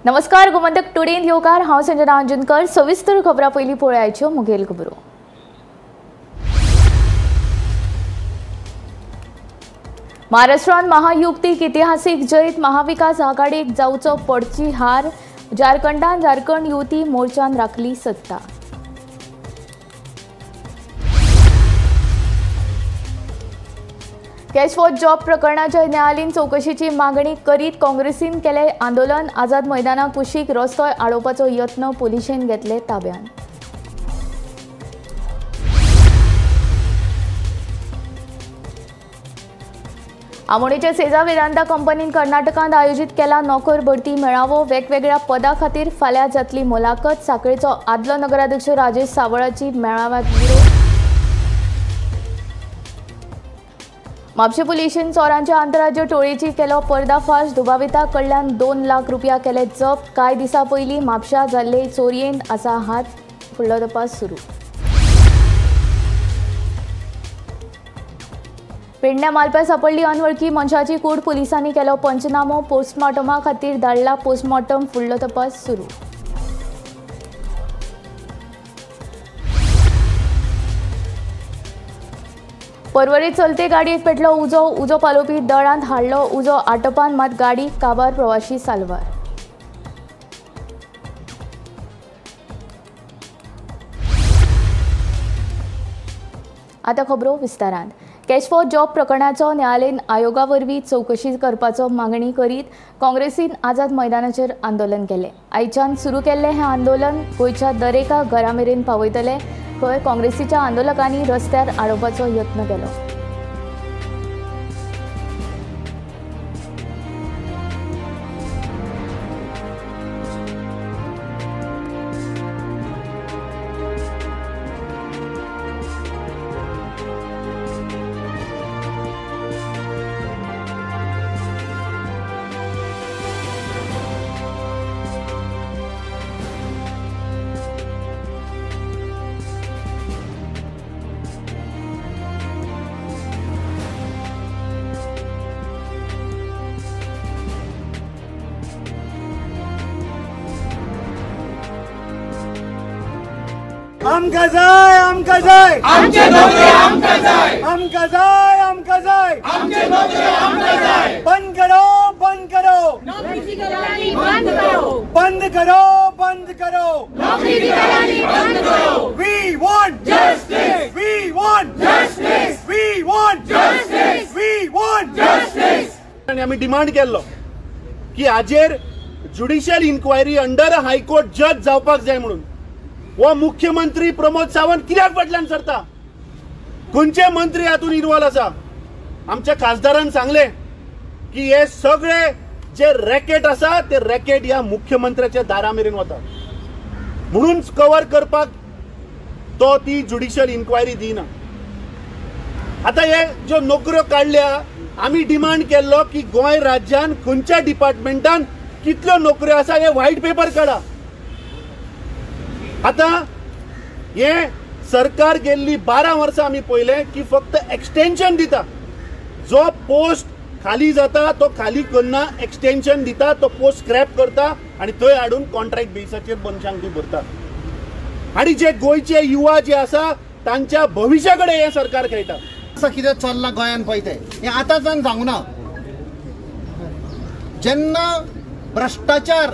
नमस्कार, गोमंतक टुडेन येवकार. हांव संजना अंजनकर. सविस्तर खबरां पयलीं पळयाच्यो मुखेल खबरो. महाराष्ट्रांत महायुतीक इतिहासीक जैत, महाविकास आघाडीक जावचो पडची हार. झारखंडान झारखंड युती मोर्चान राखली सत्ता. कॅश फॉर जॉब प्रकरणाच्या न्यायालयीन चवकशीची मागणी करीत काँग्रेसीन केले आंदोलन. आझाद मैदाना कुशीक रस्तो आडोवपाचो यत्न पुलिशेन घेतले ताब्यात. आमोणेच्या सेजा वेदांता कंपनीन कर्नाटकांत आयोजीत केला नोकर भरती मेळावो. वेगवेगळ्या पदां खातीर फाल्यां जातली मुलाखत. साखळेचो आदलो नगराध्यक्ष राजेश सावळाची मेळाव्याक विरोध. म्हापशें पुलिशेन चोरांच्या आंतरराज्य टोळयेची केलो पर्दाफाश. दुबाविता कडल्यान 2 लाख रुपया केले जप्त. कांय दिसां पयलीं म्हापश्यां जाल्ले चोरयेंत आसा हात. फुडलो तपास सुरू. पेडण्या मालप्या सापडली अनवळखी मनशाची कूड. पुलिसांनी केलो पंचनामो. पोस्टमार्टमा खातीर धाडला पोस्टमार्टम. फुडलो तपास सुरू. पर्वरी चलते गाडयेक पेटलो उजो. उजो पालोवपी दळांत हाडलो उजो. आटोपान मात गाडी काबार, प्रवाशी साल्वार. आतां खबरो विस्तारान. कॅश फॉर जॉब प्रकरणाचो न्यायालयीन आयोगा वरवीं चवकशी करपाचो मागणी करीत काँग्रेसीन आझाद मैदानाचेर आंदोलन केलें. आयच्यान सुरू केल्लें हें आंदोलन गोंयच्या दरेका घरा मेरेन पावयतले. थंय काँग्रेसीच्या आंदोलकांनी रस्त्यार आडोवपाचो यत्न केलो. आमकां जाय, आमकां जाय, आमचे नोकरी आमकां जाय, आमकां जाय, आमकां जाय, आमचे नोकरी आमकां जाय. बंद करो, बंद करो, नौकरी की दलाली बंद करो, बंद करो, बंद करो, नौकरी की दलाली बंद करो. We want justice, we want justice, we want justice, we want justice. आनी आमी डिमांड केल्लो की हाजेर ज्युडिशियल इन्क्वायरी अंडर हायकोर्ट जज जावपाक जाय म्हणून. हो मुख्यमंत्री प्रमोद सावंत कित्याक फाटल्यान सरता? खंयचे मंत्री हातून इन्वॉल्व आसा? आमच्या खासदारान सांगलें की हे सगळे जे रॅकेट आसा ते रॅकेट ह्या मुख्यमंत्र्याच्या दारा मेरेन वता, म्हणून कवर करपाक तो ती ज्युडिशियल इन्क्वायरी दिना. आतां हे ज्यो नोकऱ्यो काडल्या, आमी डिमांड केल्लो की गोंय राज्यान खंयच्या डिपार्टमेंटान कितल्यो नोकऱ्यो आसा हे व्हायट पेपर काडा. आतां हे सरकार गेल्ली 12 वर्सां आमी पळयलें की फक्त एक्सटेन्शन दिता. जो पोस्ट खाली जाता तो खाली करना, एक्सटेन्शन दिता, तो पोस्ट स्क्रॅप करता आनी थंय हाडून कॉन्ट्रॅक्ट बेसाचेर मनशांक ती भरता. आनी जे गोंयचे युवा जे आसा तांच्या भविश्या कडेन हें सरकार खेळटा. असं कितें चल्लां गोंयांत पळय तें हें आतांच्यान सांगूना. जेन्ना भ्रश्टाचार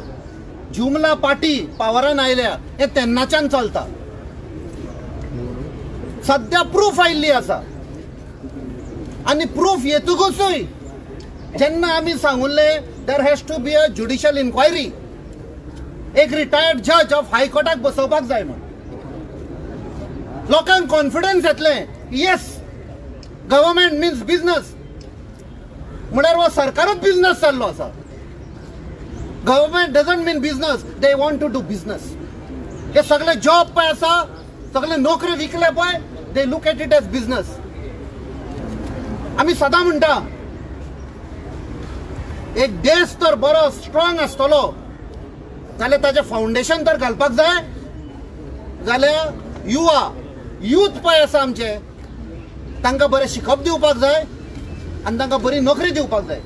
जुमला पार्टी पावरान आयल्या हे तेन्नाच्यान चलता. सद्या प्रूफ आयिल्ली आसा आनी प्रूफ येतकूचय जेन्ना आमी सांगुल्ले there has to be a judicial inquiry, एक रिटायर्ड जज ऑफ हायकोर्टाक बसोवपाक जाय म्हूण लोकांक कॉन्फिडन्स येतलें. येस, गव्हर्मेंट मिन्स बिजनस म्हळ्यार हो सरकारूच बिजनस जाल्लो आसा. Government doesn't mean business, they want to do business. हे सगळे जॉब पळय आसा, सगळे नोकरी विकले पळय, they look at it as business. आमी सदां म्हणटा एक देश तर बरो स्ट्रॉंग आसतलो जाल्यार ताजें फावंडेशन तर घालपाक जाय. जाल्यार युवा यूथ पळय आसा आमचे, तांकां बरें शिकप दिवपाक जाय आनी तांकां बरी नोकरी दिवपाक जाय.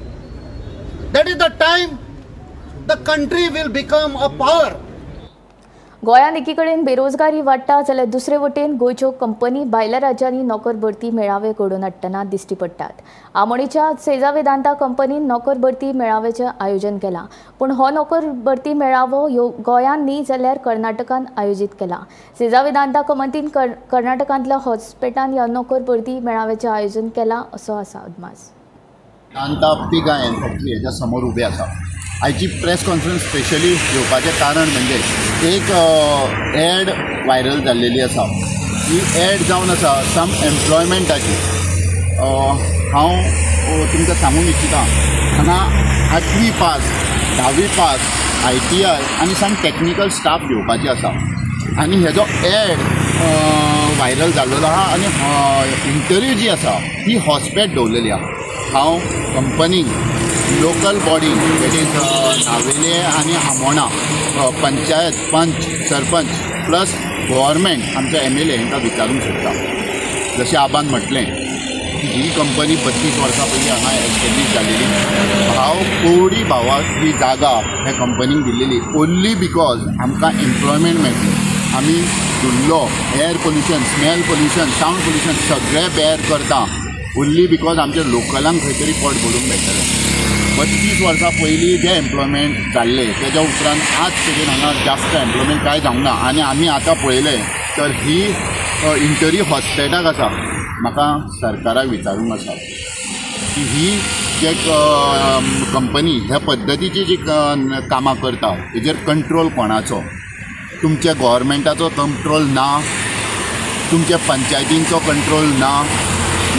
That is the time the country will become a power. गोंयांत एकीकडेन बेरोजगारी वाडटा जाल्यार दुसरे वटेन गोंयच्यो कंपनी भायल्या राज्यांनी नोकर भरती मेळावे घडोवन हाडटना दिश्टी पडटात. आमोणेच्या सेजा वेदांता कंपनीन नोकर भरती मेळाव्याचें आयोजन केलां, पूण हो नोकर भरती मेळावो ह्यो गोंयांत न्ही जाल्यार कर्नाटकान आयोजीत केला. सेजा वेदांता कंपनीन कर्नाटकांतल्या हॉस्पिटलान ह्या नोकर भरती मेळाव्याचें आयोजन केलां असो आसा अदमास. वेदांता पिग आयर्न फॅक्टरी हेच्या समोर उबे आसा. आयची प्रेस कॉन्फरन्स स्पेशली घेवपाचें कारण म्हणजे एक एड व्हायरल जाल्लेली आसा. ही एड जावन आसा सम एम्प्लॉयमेंटाची. हांव तुमकां सांगूंक इच्छिता, हांगा 8वी पास, 10वी पास, ITI आनी सम टॅक्निकल स्टाफ घेवपाची आसा आनी हेजो एड व्हायरल जाल्लो आहा आनी इंटरव्यू जी आसा ही हॉस्पेट दवरलेली आहा. हांव कंपनीक, local body that is Navelim आनी आमोणा पंचायत, पंच, सरपंच प्लस गव्हर्मेंट आमच्या MLA हांकां विचारूंक सोदता. जशें आबान म्हटलें की ही कंपनी 32 वर्सां पयलीं हांगा एस्टेब्लीश जालेली. भाव कोडी भावाक ही जागा ह्या कंपनीक दिल्लेली ओन्ली because आमकां एम्प्लॉयमेंट मेळटलें. आमी धुल्लो, air pollution, smell pollution, sound pollution सगळें बेर करता ओन्ली because आमच्या लोकलांक खंय तरी पोट भरूंक मेळटलें. 32 वर्सां पयलीं जें एम्प्लॉयमेंट जाल्लें तेज्या उपरांत आज मेरेन हांगा जास्त एम्प्लॉयमेंट कांय जावंक ना. आनी आमी आतां पळयलें तर ही इंटरव्यू हॉस्पिटलाक आसा. म्हाका सरकाराक विचारूंक आसा की ही जे कंपनी ह्या पद्दतीची जी कामां करता हेजेर कंट्रोल कोणाचो? तुमच्या गव्हर्मेंटाचो कंट्रोल ना, तुमच्या पंचायतींचो कंट्रोल ना.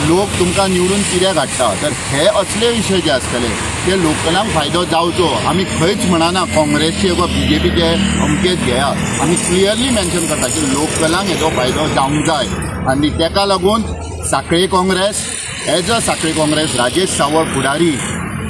लोक तुमकां निवडून कित्याक हाडटा? तर हे असले विशय जे आसतले ते लोकलांक फायदो जावचो. आमी खंयच म्हणना काँग्रेसचे वा BJPचे अमकेच घेयात. आमी क्लियरली मेन्शन करता की लोकलांक हेजो फायदो जावंक जाय आनी तेका लागून Sanquelim Congress as a Sanquelim Congress Rajesh Sawant फुडारी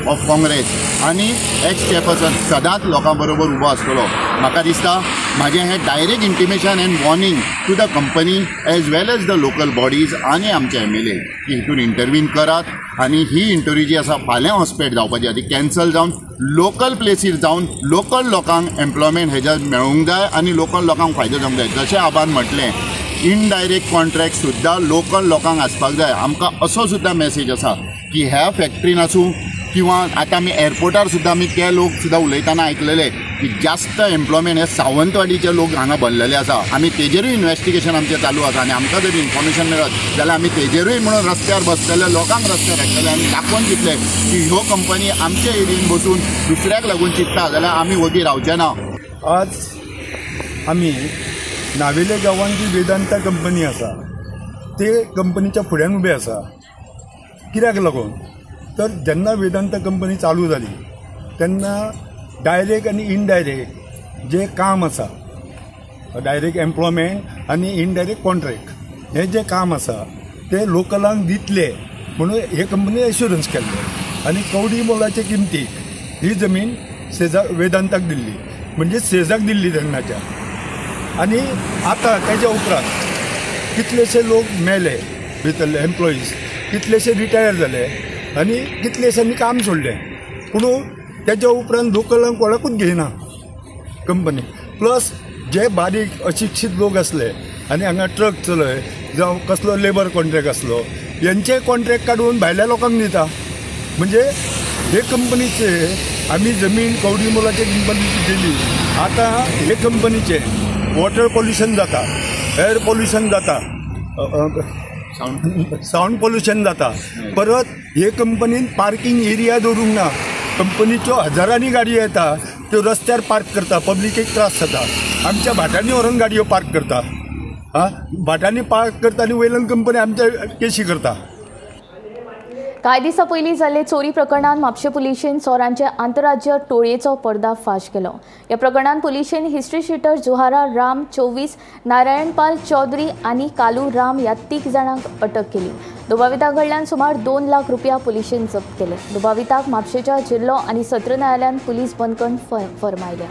ऑफ काँग्रेस आनी एक्स चेअरपर्सन सदांच लोकां बरोबर उबो आसतलो. म्हाका दिसता म्हाजें हें direct intimation and warning to the company as well as the local bodies आनी आमचे MLA की हितून इंटरवीन करात आनी ही इंटरव्यू जी आसा फाल्यां हॉस्पेट जावपाची आसा ती कॅन्सल जावन लोकल प्लेसीर जावन लोकल लोकांक एम्प्लॉयमेंट हेज्या मेळूंक जाय आनी लोकल लोकांक फायदो जावंक जाय. जशें आबान म्हटलें इनडायरेक्ट कॉन्ट्रॅक्ट सुद्दां लोकल लोकांक आसपाक जाय. आमकां असो सुद्दां मॅसेज आसा की ह्या फॅक्टरीन आसूं किंवा आतां आमी एअरपोर्टार सुद्दां आमी ते लोक सुद्दां उलयतना आयकलेले की जास्त एम्प्लॉयमेंट हे सावंतवाडीचे लोक हांगा भरलेले आसा. आमी तेजेरूय इन्वेस्टिगेशन आमचें चालू आसा आनी आमकां जर इन्फॉर्मेशन मेळत जाल्यार आमी तेजेरूय म्हणून रस्त्यार बसतले लोकांक रस्त्यार हाडटले आनी दाखोवन दितले की ह्यो कंपनी आमच्या एरियेन बसून दुसऱ्याक लागून चिंत्ता जाल्यार आमी वगी रावचे ना. आज आमी नावेले गांवांत जी वेदांता कंपनी आसा ते कंपनीच्या फुड्यान उबे आसा. कित्याक लागून तर जेन्ना वेदांता कंपनी चालू जाली तेन्ना डायरेक्ट आनी इनडायरेक्ट जें काम आसा, डायरेक्ट एम्प्लॉयमेंट आनी इनडायरेक्ट कॉन्ट्रॅक्ट हें जें काम आसा तें लोकलांक दितले म्हणून हे कंपनीन एश्युरन्स केल्लें आनी कवडी मोलाचे किमतीक ही जमीन सेजा वेदांताक दिल्ली, म्हणजे सेजाक दिल्ली तेन्नाच्या. आनी आतां तेज्या उपरांत कितलेशे लोक मेले भितरले एम्प्लॉईज, कितलेशे रिटायर जाले आनी कितलेशांनी काम सोडलें. पूण तेज्या उपरांत लोकलांक कोणाकूच घेयना कंपनी. प्लस जे बारीक अशिक्षीत लोक आसले आनी हांगा ट्रक चलय जावं कसलो लेबर कॉन्ट्रॅक्ट आसलो हेंचे कॉन्ट्रॅक्ट काडून भायल्या लोकांक दिता. म्हणजे हे कंपनीचे आमी जमीन कवडी मोलाचे कंपनीची दिली, आतां हे कंपनीचे वॉटर पोल्युशन जाता, एअर पोल्युशन जाता, सावंड पोल्युशन जाता. परत हे कंपनीन पार्किंग एरिया दवरूंक ना. कंपनीच्यो हजारांनी गाडयो येता त्यो रस्त्यार पार्क करता, पब्लिकेक त्रास जाता. आमच्या भाटांनी व्हरून गाडयो पार्क करता, आं भाटांनी पार्क करता आनी वयल्यान कंपनी आमच्या केशी करता. कांय दिसां पयलीं जाल्ले चोरी प्रकरणांत म्हापशें पुलिशेन चोरांचे आंतरराज्य टोळयेचो पर्दाफाश केलो. ह्या प्रकरणांत पुलिशेन हिस्ट्री शिटर जुहारा राम 24, नारायणपाल चौधरी आनी कालू राम ह्या 3 जाणांक अटक केली. दुबाविता कडल्यान सुमार 2 लाख रुपया पुलिशेन जप्त केले. दुबाविताक म्हापशेंच्या जिल्लो आनी सत्र न्यायालयान पुलीस बंदखण फर्मायल्या.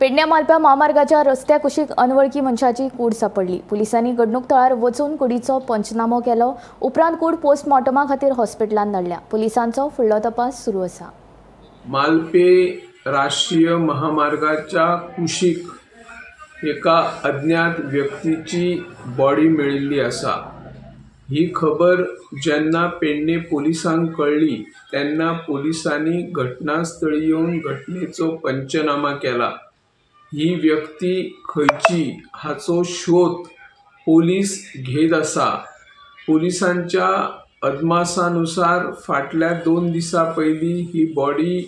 पेडण्या मालप्या म्हामार्गाच्या रस्त्या कुशीक अनवळखी मनशाची कूड सापडली. पुलिसांनी घडणूक थळार वचून कुडीचो पंचनामो केलो. उपरांत कूड पोस्टमॉर्टमा खातीर हॉस्पिटलांत धाडल्या. पुलिसांचो फुडलो तपास सुरू आसा. मालपे राष्ट्रीय महामार्गाच्या कुशीक एका अज्ञात व्यक्तीची बॉडी मेळिल्ली आसा. ही खबर जेन्ना पेडणे पोलिसांक कळ्ळी तेन्ना पोलिसांनी घटनास्थळी येवन घटनेचो पंचनामा केला. ही व्यक्ती खंयची हाचो शोध पोलीस घेत आसा. पोलिसांच्या अदमासानुसार फाटल्या 2 दिसां पयलीं ही बॉडी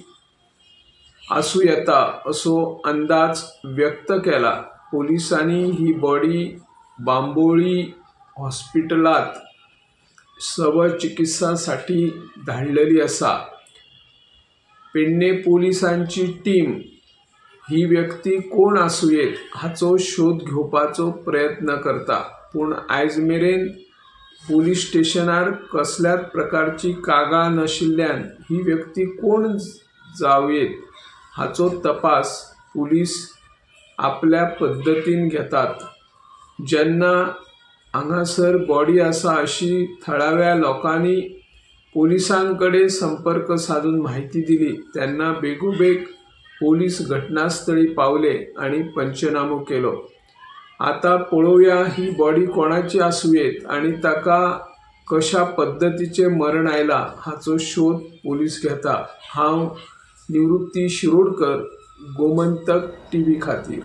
आसूं येता असो अंदाज व्यक्त केला. पोलिसांनी ही बॉडी बांबोळी हॉस्पिटलांत शवचिकित्सासाठी धाडलेली आसा. पेडणे पोलिसांची टीम ही व्यक्ती कोण आसूं येत हाचो शोध घेवपाचो प्रयत्न करता, पूण आयज मेरेन पोलीस स्टेशनार कसल्याच प्रकारची कागाळ नाशिल्ल्यान ही व्यक्ती कोण जावं येत हाचो तपास पुलीस आपल्या पद्दतीन घेतात. जेन्ना हांगासर बॉडी आसा अशी थळाव्या लोकांनी पोलिसां कडेन संपर्क साधून म्हायती दिली तेन्ना बेगोबेग पोलीस घटनास्थळी पावले आनी पंचनामो केलो. आतां पळोवया ही बॉडी कोणाची आसूं येत आनी ताका कशा पद्दतीचें मरण आयलां हाचो शोध पोलीस घेता. हांव निवृत्ती शिरोडकर, गोमंतक टीव्ही खातीर.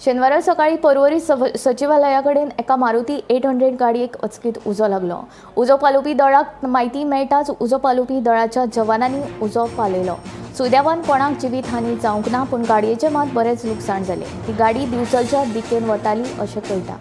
शेनवारा सकाळी पर्वरी सचिवालया कडेन एका मारुती 800 गाडयेक अचकीत उजो लागलो. उजो पालोवपी दळाक म्हायती मेळटाच उजो पालोवपी दळाच्या जवानांनी उजो पालयलो. सुदैवान कोणाक जिवीत हानी जावंक ना, पूण गाडयेचें मात बरेंच लुकसाण जालें. ती गाडी दिवचलच्या दिकेन वताली अशें कळटा.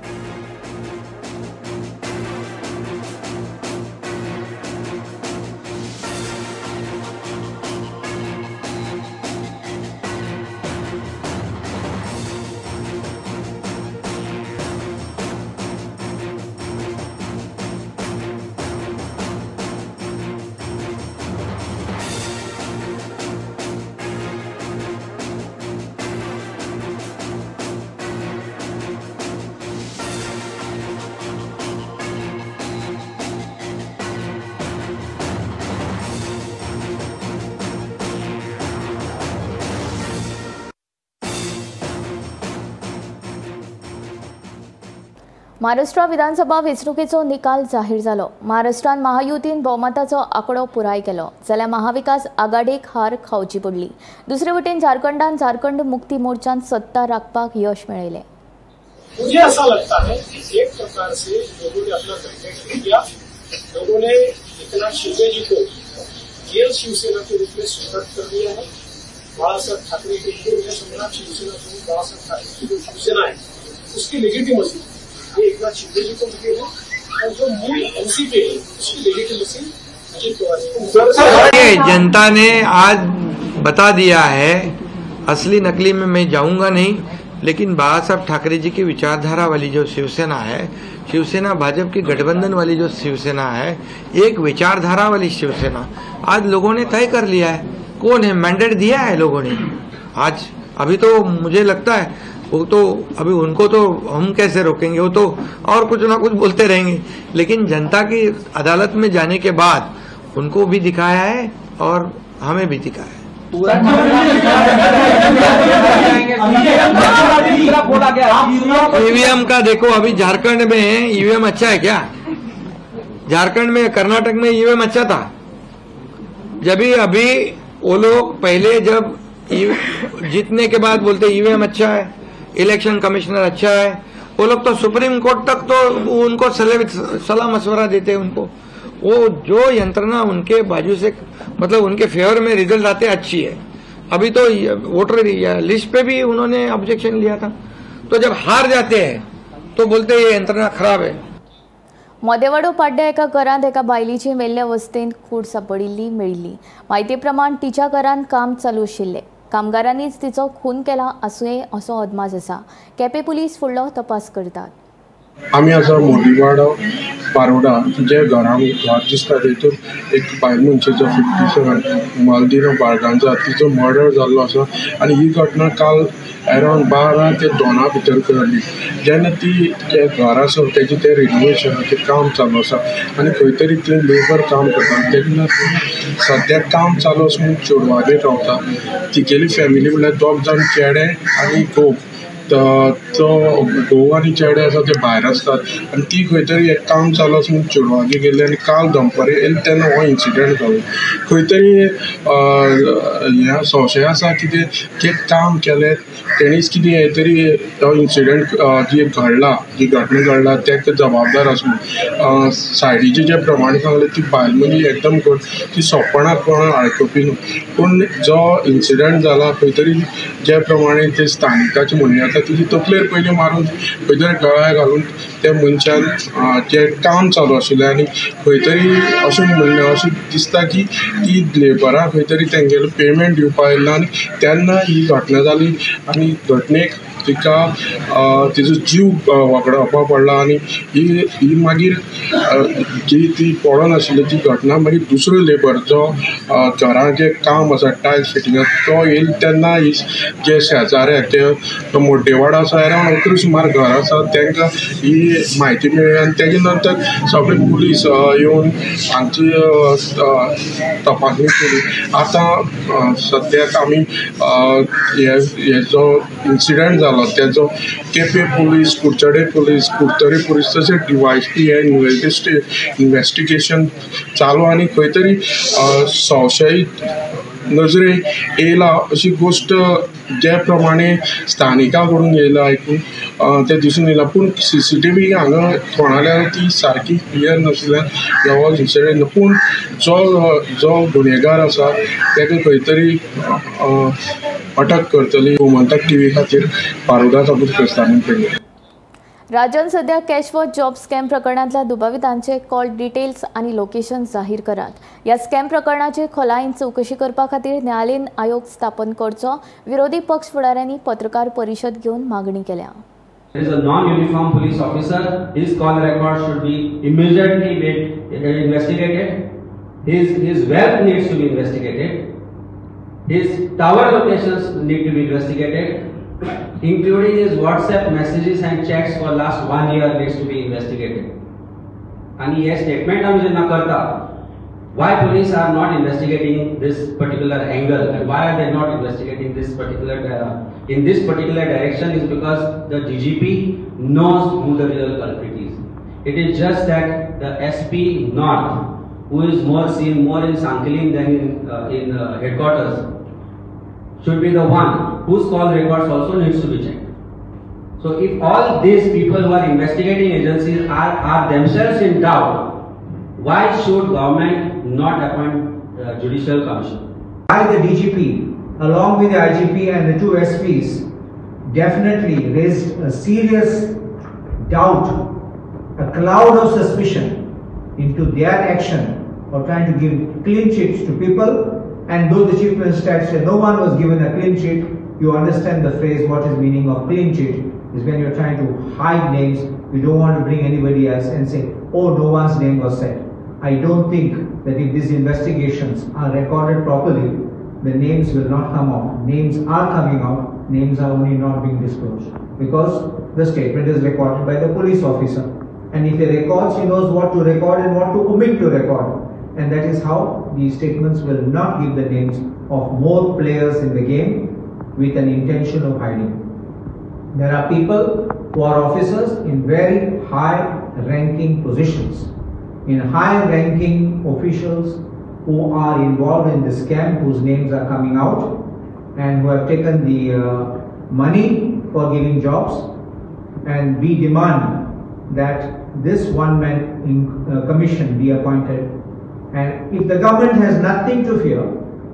महाराष्ट्र विधानसभा वेंचणुकेचो निकाल जाहीर जालो. महाराष्ट्रान महायुतीन भोवमताचो आंकडो पुराय केलो, जाल्यार महाविकास आघाडीक हार खावची पडली. दुसरे वटेन झारखंडान झारखंड मुक्ती मोर्चान सत्ता राखपाक यश मेळयलें. मुझे ऐसा लगता है कि एक प्रकार से लोगों ने अपना मैंडेट दिया. लोगों ने एकनाथ शिंदे जी को रियल शिवसेना के रूप में स्वीकृत कर दिया है. बाला साहब ठाकरे के लिए सम्राट शिवसेना प्रमुख बाला साहब ठाकरे की जो शिवसेना है उसकी लेजिटिमेसी ये एकनाथ शिंदे जी को मिली है और जो मूल एनसीपी है उसकी लेजिटिमेसी अजित पवार जी को. जनता ने आज बता दिया है, असली नकली में मैं जाऊंगा नहीं, लेकिन बाला साहब ठाकरे जी की विचारधारा वाली जो शिवसेना है, शिवसेना भाजपा की गठबंधन वाली जो शिवसेना है, एक विचारधारा वाली शिवसेना आज लोगों ने तय कर लिया है कौन है, मैंडेट दिया है लोगों ने। आज अभी तो मुझे लगता है वो तो अभी उनको तो हम कैसे रोकेंगे, वो तो और कुछ ना कुछ बोलते रहेंगे, लेकिन जनता की अदालत में जाने के बाद उनको भी दिखाया है और हमें भी दिखाया है। ईवीएम का देखो, अभी झारखंड में ईवीएम अच्छा है क्या? झारखंड में, कर्नाटक में ईवीएम अच्छा था। जब भी अभी वो लोग पहले जब जीतने के बाद बोलते ईवीएम अच्छा है, इलेक्शन कमिश्नर अच्छा है, वो लोग तो सुप्रीम कोर्ट तक तो उनको सलाह मशवरा देते हैं उनको। वो जो यंत्रणा उनके बाजू से मतलब उनके फेवर में रिजल्ट आते अच्छी है। अभी तो वोटर लिस्ट पे भी उन्होंने ऑब्जेक्शन लिया था, तो जब हार जाते हैं तो बोलते ये यंत्रणा खराब है। मोदेवाडो पाड्ड्या एका घरांत एका बायलेची मेल्ले अवस्थेंत कूड सापडिल्ली मेळिल्ली. म्हायती प्रमाण तिच्या घरांत काम चालू आशिल्लें. कामगारांनीच तिचो खून केला आसुये असो अदमास आसा. केपें पुलीस फुडलो तपास करतात. आमी आसा मोदीवाडो पारोडा जे घरां घर दिसता तेतून एक बायल मनशेचो 57 मालदिनो बार्गांजा तिचो मर्डर जाल्लो आसा आनी ही घटना काल अरावंड 12 ते 2 भितर घडली. जेन्ना ती घर आसा तेजें तें रिनोवेशनाचें काम चालू आसा आनी खंय तरी थंय लेबर काम करता तेन्ना सद्याक काम चालू आसून चेडवागेर रावता. तिगेली फॅमिली म्हणल्यार 2 जाण चेडे आनी घोव, तो घोव आनी चेडे आसा ते भायर आसतात आनी ती खंय तरी एक काम चालू आसून चेडवागेर गेल्ली आनी काल दनपारां येयले तेन्ना हो इन्सिडंट जालो. खंय तरी हें संशय आसा कितें जें काम केलें तेणीच कितें हें तरी तो इन्सिडंट जी घडला, जी घटना घडला ताका जबाबदार आसून सायडीचे जे प्रमाणे सांगलें ती बायल मनीस एकदम ती सोंपणाक कोणाक आयकुपी न्हू. पूण जो इन्सिडंट जाला खंय तरी जे प्रमाणे ते स्थानिकाचें म्हणणें आसा तिची तकलेर पयलीं मारून खंय तरी गळ्या घालून त्या मनशान जें काम चालू आशिल्लें आनी खंय तरी अशें म्हणणें अशें दिसता की ती लेबरां खंय तरी तेंगेलें पेमेंट दिवपा आयिल्लो आनी तेन्ना ही घटना जाली आनी घटनेक तिका तिजो जीव वगडावपा पडला आनी ही मागीर जी ती पडोन आशिल्ली ती घटना मागीर दुसरो लेबर जो घरां जें काम आसा टायल्स फिटिंगाक तो येयल तेन्ना ही जे शेजाऱ्याक ते मोड्डेवाडो आसा अरावंड 11 सुमार घर आसा तांकां ही म्हायती मेळ्ळी आनी तेजे नंतर सगळे पुलीस येवन हांची तपासणी केली. आतां सद्याक आमी हे जो इन्सिडंट जालो तेजो Quepem police, Curchorem police, Curtorim police तशेंच DYSP हे इन्वेस्टिगेशन चालू आनी खंय तरी संशयीत नजरे येयला अशी गोश्ट जे प्रमाणे स्थानिकां कडून येयला आयकून तें दिसून येयला. पूण CCTV हांगा कोणाल्या ती सारकी क्लियर नाशिल्ल्यान हो इन्सिडंट. पूण जो जो गुन्हेगार आसा ताका खंय तरी अटक करतली. गोमंतक TV खातीर पारोडा साकून क्रिस्तानंद पेडणे. राज्यान सध्या कॅश फॉर जॉब स्कॅम प्रकरणांतल्या दुबावितांचे कॉल डिटेल्स आनी लोकेशन जाहीर करात. ह्या स्कॅम प्रकरणाची खोलायेन चवकशी करपा खातीर न्यायालयीन आयोग स्थापन करचो, विरोधी पक्ष फुडाऱ्यांनी पत्रकार परिशद घेवन मागणी केल्या. There is a non-uniform police officer. His call record should be immediately investigated. His wealth needs to be investigated. His tower locations need to be investigated, including his WhatsApp messages and chats for last 1 year needs to be investigated. And ये statement हम जेन्ना करता, why police are not investigating this particular angle and why are they not investigating this particular in this particular direction is because the DGP knows who the real culprit is. It is just that the SP North, who is more seen more in Sanquelim than in headquarters, should be the one whose call records also needs to be checked. So if all these people who are investigating agencies are themselves in doubt, why should government not appoint judicial commission? I, the DGP, along with the IGP and the 2 SPs, definitely raised a serious doubt, a cloud of suspicion into their action of trying to give clean chits to people. And though the Chief Minister had said no one was given a clean chit, you understand the phrase, what is meaning of clean chit is when you're trying to hide names, you don't want to bring anybody else and say, oh, no one's name was said. I don't think that if these investigations are recorded properly, the names will not come out. Names are coming out, names are only not being disclosed because the statement is recorded by the police officer. And if he records, he knows what to record and what to omit to record. And that is how these statements will not give the names of more players in the game with an intention of hiding. There are people who are officers in very high ranking positions, in high ranking officials who are involved in the scam, whose names are coming out and who have taken the money for giving jobs. And we demand that this one-man commission be appointed. And if the government has nothing to fear,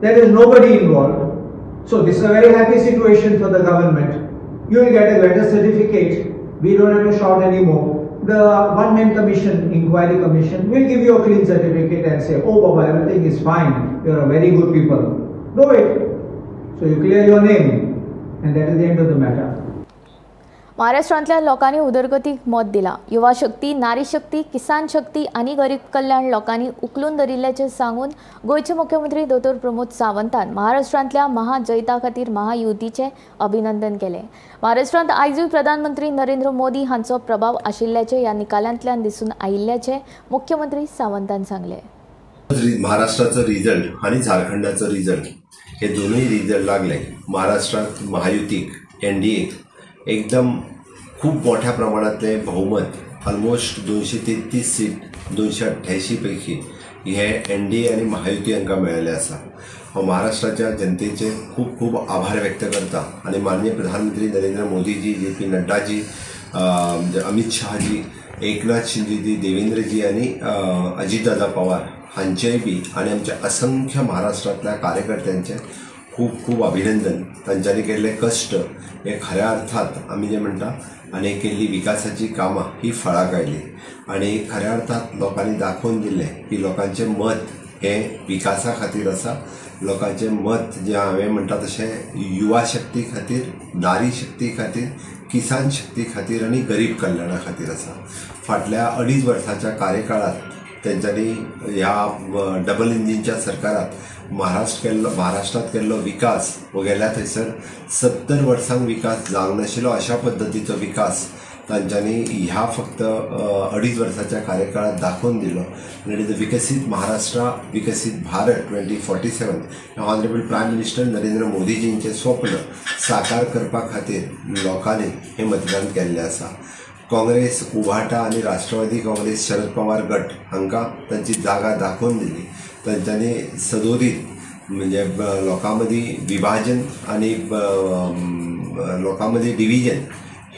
there is nobody involved. So this is a very happy situation for the government. You will get a better certificate. We don't have to shout anymore. The one-man commission, inquiry commission, will give you a clean certificate and say, oh Baba, everything is fine. You are a very good people. Do it. So you clear your name, and that is the end of the matter. महाराष्ट्रांतल्या लोकांनी उदरगतीक मत दिला. युवा शक्ती, नारी शक्ती, किसान शक्ती आनी गरीब कल्याण लोकांनी उखलून धरिल्ल्याचें सांगून गोंयचे मुख्यमंत्री दोतोर प्रमोद सावंतान महाराष्ट्रांतल्या महाजैता खातीर महायुतीचें अभिनंदन केलें. महाराष्ट्रांत आयजूय प्रधानमंत्री नरेंद्र मोदी हांचो प्रभाव आशिल्ल्याचें ह्या निकालांतल्यान दिसून आयिल्ल्याचें मुख्यमंत्री सावंतान सांगलें. महाराष्ट्राचो रिजल्ट आनी झारखंडाचो रिजल्ट हे दोनूय रिजल्ट लागले. महाराष्ट्रांत महायुतीक एनडीएक एकदम खूब मोठ्या प्रमाणातले बहुमत, ऑलमोस्ट 233 सीट 288 पैकी हे एनडीए आनी महायुती हांकां मेळिल्ले आसा. हांव महाराष्ट्राच्या जनतेचे खूब खूब आभार व्यक्त करता आनी माननीय प्रधानमंत्री नरेंद्र मोदीजी, जे पी नड्डाजी, अमित शहाजी, एकनाथ शिंदेजी, देवेंद्रजी आनी अजितदादा पवार हांचेय बी आनी आमच्या असंख्य महाराष्ट्रांतल्या कार्यकर्त्यांचे खूब खूब अभिनंदन. तांच्यांनी केल्ले कश्ट हे खऱ्या अर्थात आमी जे म्हणटा आनी केल्ली विकासाची कामां ही फळाक आयली आनी खऱ्या अर्थात लोकांनी दाखोवन दिलें की लोकांचें मत हें विकासा खातीर आसा. लोकांचें मत जें हांवें म्हणटा तशें युवा शक्ती खातीर, नारी शक्ती खातीर, किसान शक्ती खातीर आनी गरीब कल्याणा खातीर आसा. फाटल्या 2.5 वर्साच्या कार्यकाळांत तेंच्यांनी ह्या डबल इंजिनच्या सरकारात महाराष्ट्रात केल्लो विकास हो गेल्या थंयसर 70 वर्सांक विकास जावंक नाशिल्लो अशा पद्दतीचो विकास तांच्यांनी ह्या फक्त 2.5 वर्साच्या कार्यकाळात दाखोवन दिलो. आनी विकसीत महाराष्ट्र विकसीत भारत 2047 हे ऑनरेबल प्रायम मिनिस्टर नरेंद्र मोदीजींचें स्वप्न साकार करपा खातीर लोकांनी हें मतदान केल्लें आसा. काँग्रेस, उभाटा आनी राष्ट्रवादी काँग्रेस शरद पवार गट हांकां तांची जागा दाखोवन दिली. तांच्यांनी सदोदीत म्हणजे लोकां मदीं विभाजन आनी लोकां मदीं डिविजन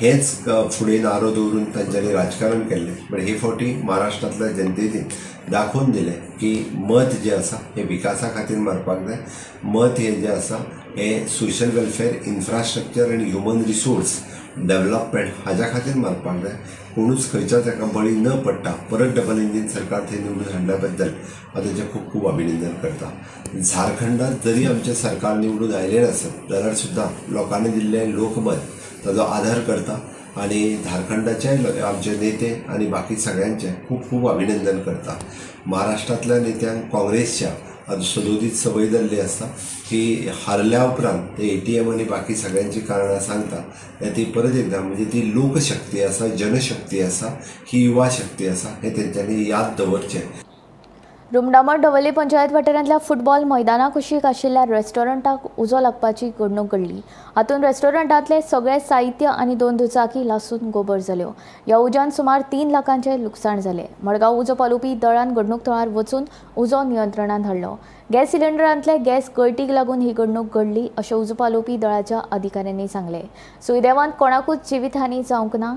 हेच फुडें नारो दवरून तांच्यांनी राजकारण केल्लें. बट हे फावटी महाराष्ट्रांतल्या जनतेन दाखोवन दिलें की मत जें आसा हें विकासा खातीर मारपाक जाय. मत हें जें आसा हें सोशल वेलफेअर, इन्फ्रास्ट्रक्चर आनी ह्युमन रिसोर्स डेवलपमेंट हाज्या खातीर मारपाक जाय. कोणूच खंयच्याच एका बळी न पडटा परत डबल इंजीन सरकार थंय निवडून हाडल्या बद्दल हांव तेंचें खूब खूब अभिनंदन करता. झारखंडात जरी आमचें सरकार निवडून आयलें नासत जाल्यार सुद्दां लोकांनी दिल्लें लोकमत ताजो आधार करता आनी झारखंडाचे आमचे नेते आनी बाकी सगळ्यांचें खूब खूब अभिनंदन करता. महाराष्ट्रांतल्या नेत्यांक काँग्रेसच्या आतां सदोदीत संवय जाल्ली आसता की हारल्या उपरांत ते ATM आनी बाकी सगळ्यांची कारणां सांगता ती परत एकदां म्हणजे ती लोकशक्ती आसा, जनशक्ती आसा, ही युवा शक्ती आसा हें तेंच्यांनी याद दवरचें. रुमडामळ ढवळी पंचायत वाठारांतल्या फुटबॉल मैदाना कुशीक आशिल्ल्या रेस्टॉरंटाक उजो लागपाची घडणूक घडली. हातूंत रेस्टॉरंटांतले सगळे साहित्य आनी 2 दुचाकी लासून गोबर जाल्यो. ह्या उज्यान सुमार 3 लाखांचें लुकसाण जालें. मडगांव उजो पालोवपी दळान घडणूक थळार वचून उजो नियंत्रणांत हाडलो. गॅस सिलिंडरांतले गॅस गळटीक लागून ही घडणूक घडली अशें उजो पालोवपी दळाच्या अधिकाऱ्यांनी सांगलें. सुदैवान कोणाकूच जिवीतहानी जावंक ना.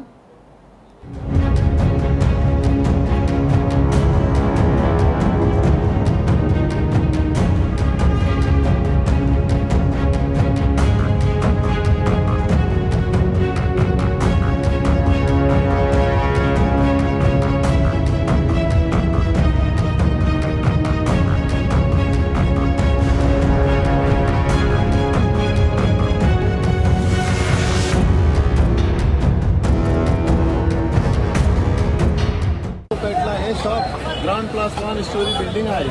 +1 स्टोरी बिल्डिंग आहे.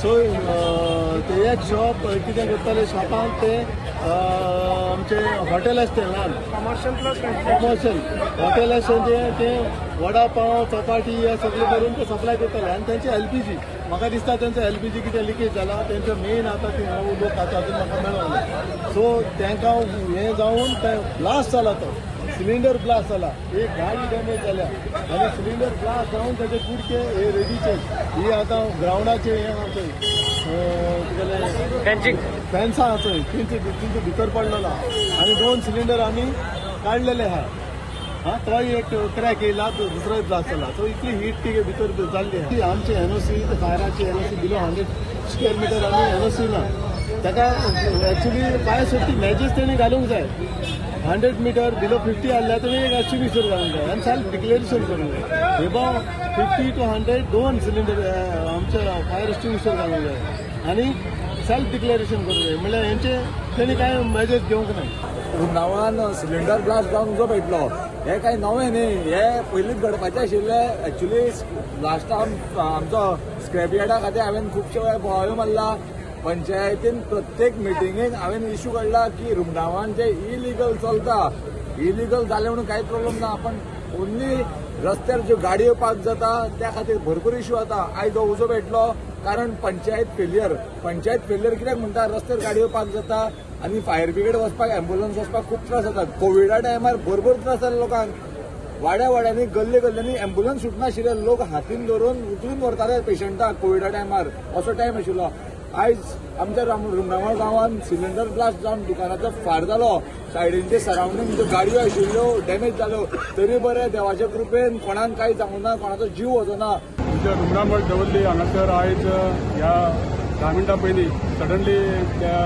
सो ते एक शॉप कितें करताले शॉपान ते आमचे हॉटेल आसते ल्हान कमर्शियल प्लस कमर्शियल हॉटेल आसते ते वडा पाव चपाटी हे सगळें करून ते सप्लाय करताले. आनी तेंचे LPG म्हाका दिसता तेंचो LPG कितें लिकेज जाला तेंचो मेन आतां ते लोक खाता अजून म्हाका मेळना. सो तेंकां हें जावन ते ब्लास्ट जाला, तो सिलिंडर ब्लास्ट जाला, एक गाडी डॅमेज जाल्या आनी सिलिंडर ब्लास्ट जावन तेजे कुडके हे रेडीचे ही आतां ग्रावंडाचे हें आहा चोय तुगेलें फेन्सां आहा चोय तेंचे भितर पडलेलो आनी 2 सिलिंडर आमी काडलेले आहा. हा तोय एक क्रॅक येयला, दुसरोय ब्लास्ट जाला. सो इतली हीट ती भितर जाल्ली आहा. आमचे NOC फायराचे NOC below 100 square metre आमी NOC ना ताका एक्चुली फायर सेफ्टी मेजर्स तेणी घालूंक जाय. 100 मीटर बिलो 50 आसल्यार तुमी एक एक्सटिंग्विशर घालूंक जाय आनी सेल्फ डिक्लेरेशन करूंक जाय. एबोव 50 to 100 2 cylinder आमचे फायर एक्सटिंग्विशर घालूंक जाय आनी सेल्फ डिक्लेरेशन करूंक जाय म्हणल्यार हेंचे तेणी कांय मेजर्स घेवंक ना. रुमडामळान सिलिंडर ब्लास्ट जावन उजो पेटलो हें कांय नवें न्ही, हें पयलींच घडपाचें आशिल्लें. एक्चुली लास्टाक आमचो स्क्रॅप यार्डा खातीर हांवें खुबशे वेळार बोवाळ्यो मारला. पंचायतीन प्रत्येक मिटिंगेक हांवें इश्यू काडला की रुमडामळान जे इलिगल चलता, इलिगल जालें म्हणून कांयच प्रॉब्लम ना, पण ओन्ली रस्त्यार ज्यो गाडयो पार्क जाता त्या खातीर भरपूर इश्यू जाता. आयज हो उजो पेटलो कारण पंचायत फेलियर. पंचायत फेलियर कित्याक म्हणटा, रस्त्यार गाडयो पार्क जाता आनी फायर ब्रिगेड वचपाक, एम्बुलन्स वचपाक खूब त्रास जाता. कोविडा टायमार भरपूर त्रास जाले लोकांक, वाड्या वाड्यांनी गल्ले गल्ल्यांनी एम्बुलन्स सुटनाशिल्ले, लोक हातीन धरून उचलून व्हरताले पेशंटाक कोविडा टायमार, असो टायम आशिल्लो. आयज आमच्या रुमडामळ गांवांत सिलिंडर ब्लास्ट जावन दुकानाचो फार जालो, सायडीनचे सरावंडींग ज्यो गाडयो आशिल्ल्यो डॅमेज जाल्यो, तरी बरें देवाच्या कृपेन कोणाक कांय जावंक ना, कोणाचो जीव वचना. आमच्या रुमडामळ दवरली हांगासर आयज ह्या 10 मिनटां पयलीं सडनली त्या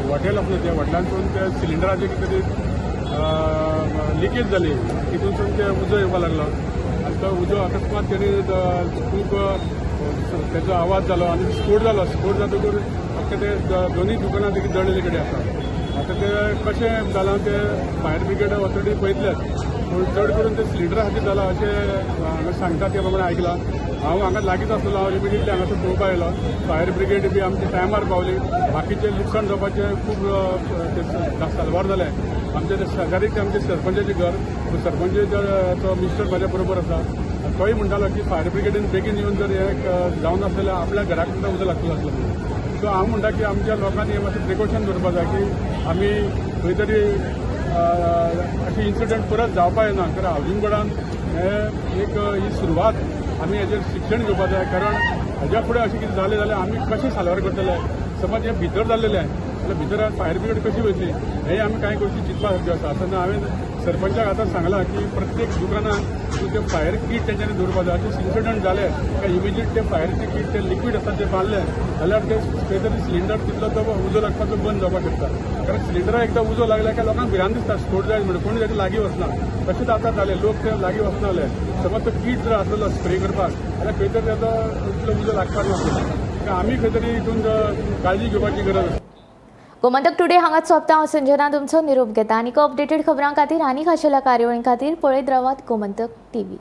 हॉटेल आसलें त्या हॉटेलांतसून त्या सिलिंडराचे कितें तरी लिकेज जाली, तितूनसून ते उजो येवपाक लागलो आनी तो उजो अकस्मात तेणी खूब त्याचो आवाज जालो आनी स्फोट जालो. स्फोट जातकूच फक्त ते दोनूय दुकानां देखील जळिल्ले कडेन आसा. आतां ते कशें जालां ते फायर ब्रिगेड ऑथॉरिटी पळयतलेच, पूण चड करून ते सिलिंडरा खातीर जालां अशें हांगा सांगता ते प्रमाणे आयकलां. हांव हांगा लागींच आसलो, हांव इमिडिएटली हांगासर पळोवपाक आयलो. फायर ब्रिगेड बी आमचे टायमार पावली, बाकीचें लुकसाण जावपाचें खूब साल्वार जालें. आमच्या शेजारीक आमच्या सरपंचाचें घर, सरपंचाचो मिस्टर म्हाज्या बरोबर आसा, तोय म्हणटालो की फायर ब्रिगेडीन बेगीन येवन जर हें जावन आसलें जाल्यार आपल्या घराक सुद्दां उजो लागतलो आसलो. सो हांव म्हणटा की आमच्या लोकांनी हें मातशें प्रिकॉशन दवरपाक जाय की आमी खंय तरी अशें इन्सिडंट परत जावपाक येना. कारण हावजींग बोर्डान हें एक ही सुरवात आमी हेजेर शिक्षण घेवपाक जाय, कारण हेज्या फुडें अशें कितें जालें जाल्यार आमी कशें साल्वार करतले. समज हें भितर जाल्लेलें जाल्यार भितर फायर ब्रिगेड कशी वयतली हें आमी कांय गोश्टी चिंतपा सारक्यो आसा. आतां हांवें सरपंचाक आतां सांगलां की प्रत्येक दुकानान ते फायर कीट तेंच्यांनी दवरपाक जाय. अशें इन्सिडंट जाले काय इमिजिएट ते फायरचे कीट ते लिक्वीड आसा ते बांदले जाल्यार ते खंय तरी सिलिंडर तितलो तो उजो लागपाचो बंद जावपाक शकता. कारण सिलिंडराक एकदां उजो लागल्या काय लोकांक भिरांत दिसता, स्फोट जायत म्हणून कोण ताच्या लागीं वचना. तशेंच आतां जालें, लोक ते लागीं वचना जाले. समज तो कीट जर आसलेलो स्प्रे करपाक जाल्यार खंय तरी ताचो इतलो उजो लागपाक नासलो. आमी खंय तरी हितून काळजी घेवपाची गरज आसा. गोमंतक टुडे हांगाच सोंपता. हांव संजना तुमचो निरोप घेता. आनीक अपडेटेड खबरां खातीर आनी खाशेल्या कार्यावळीं खातीर पळयत रावात गोमंतक टीव्ही.